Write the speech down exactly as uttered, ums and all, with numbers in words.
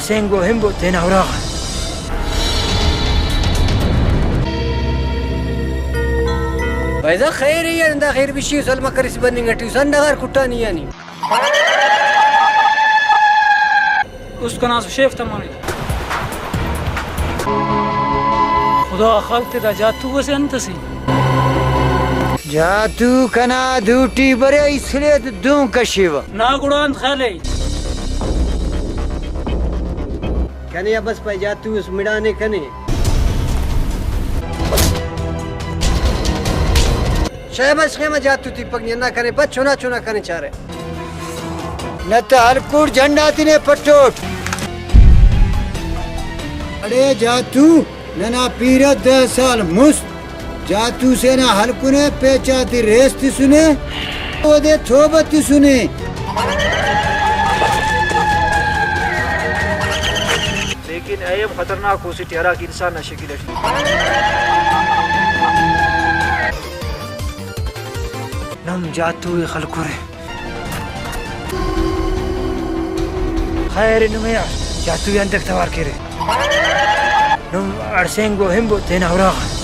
سینگو ہمبو تینا اراغان۔ بھائی دا خیر ای اندا خیر بشی سلمہ کرسی بننگ ٹی سن ڈغار کٹانی یعنی۔ است کنا شیف تمانے۔ خدا خلق تے دا جاتو اسے انت اسے۔ جاتو کنا دوٹی برے، ای سلیت دون کشیوہ۔ نا گڑا انت خیال ءِ؟ کنے آ بس پائے جاتو اس مڑانے کنے۔ شاباش خیمہ جاتو تیپک نی ہندا کنے پا چنا چنا کنے چارے۔ نہ تہ ہلکوٹ جھنڈا تینے پٹوٹ۔ اڑے جاتو، ننا پیرہ دہ سال مست جاتو سے نا ہلکنے، پیچا تے ریس تسنے، اودے توبہ تسنے۔ لیکن اے ہم خطرناک او سے ٹی ہراکہ انسان نا شکل اٹی۔ نم جاتو ءِ خلکرے۔ خیر نمے آ جاتو ءِ اندک توار کیرے۔ نم اڑسینگو ہمبو تینا اراغان۔